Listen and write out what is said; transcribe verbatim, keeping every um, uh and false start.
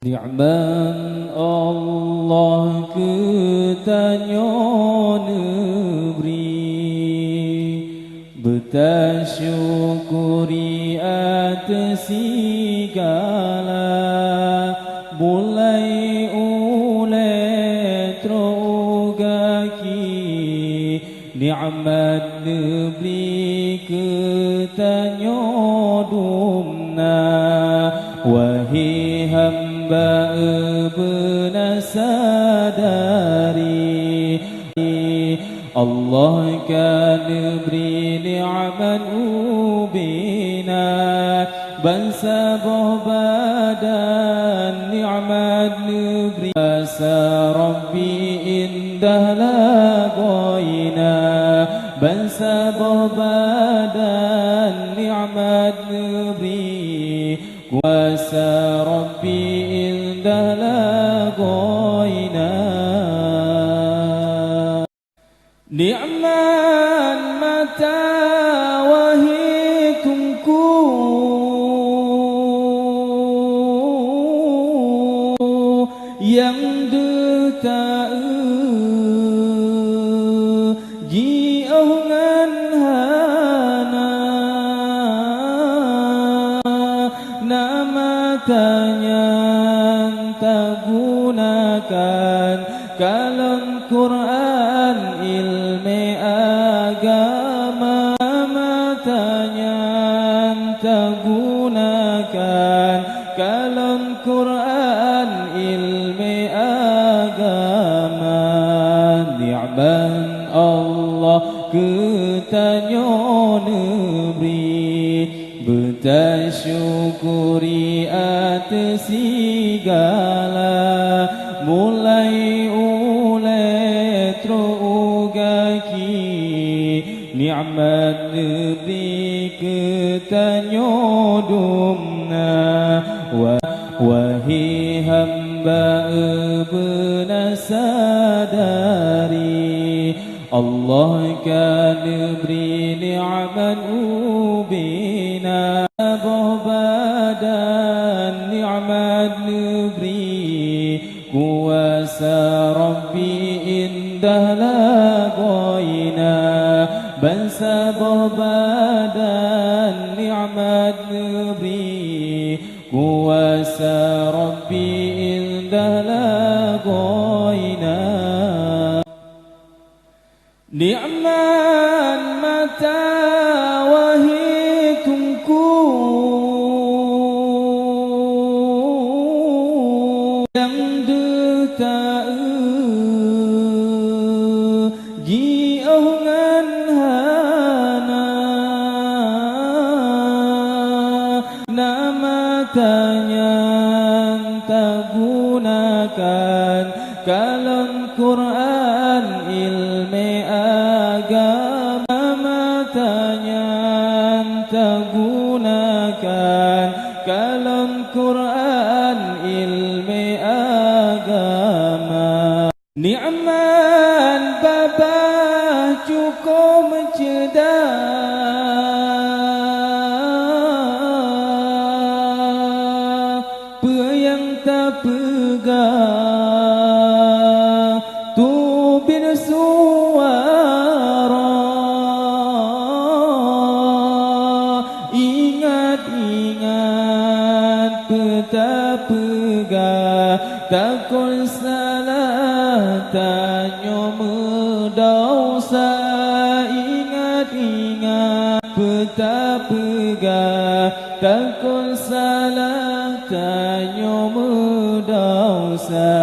Nikmat Allah keu tanyoe neubri, beutasyukuri ateueh sigala, mulai ulée trok u gaki. Nikmat neubri keu tanyoe dum na, wahé hamba beuna sadari. Allah ka neubri nikmat ubena, bansaboh badan nikmat neubri. Kuasa Rabbi indah lagoina, bansaboh badan nikmat neubri. Kuasa Rabbi indah lagoina. Nikmat mata wahé Teungku nyang deuh taeu jiôh ngon hana. Na mata nyan tagunakan kalon Quran ilmé agama. Na mata nyan tagunakan kalon Quran ilmé agama. Nikmat Allah keu tanyoe neubri, beutasyukuri ateueh sigala, mulai ulée trok u gaki. Nikmat neubri keu tanyoe dum na, wa-, wahé hamba beuna sadari. Allah ka neubri nikmat ubena, saboh badan nikmat neubri. Kuasa Rabbi indah lagoina, bansaboh badan nikmat neubri. Kuasa Rabbi indah lagoina. Nikmat mata wahé Teungku nyang deuh taeu jiôh ngon hana. Na mata nyan tagunakan kalon Quran ilmé agama. Na mata nyan tagunakan kalon Quran ilmé agama. Nikmat babah cukôp ceudah, peue nyang tapeugah teubiet suara. Ingat-ingat peue tapeugah, takon salah tanyoe meudesya. Ingat-ingat peue tapeugah, takon salah tanyoe meudesya.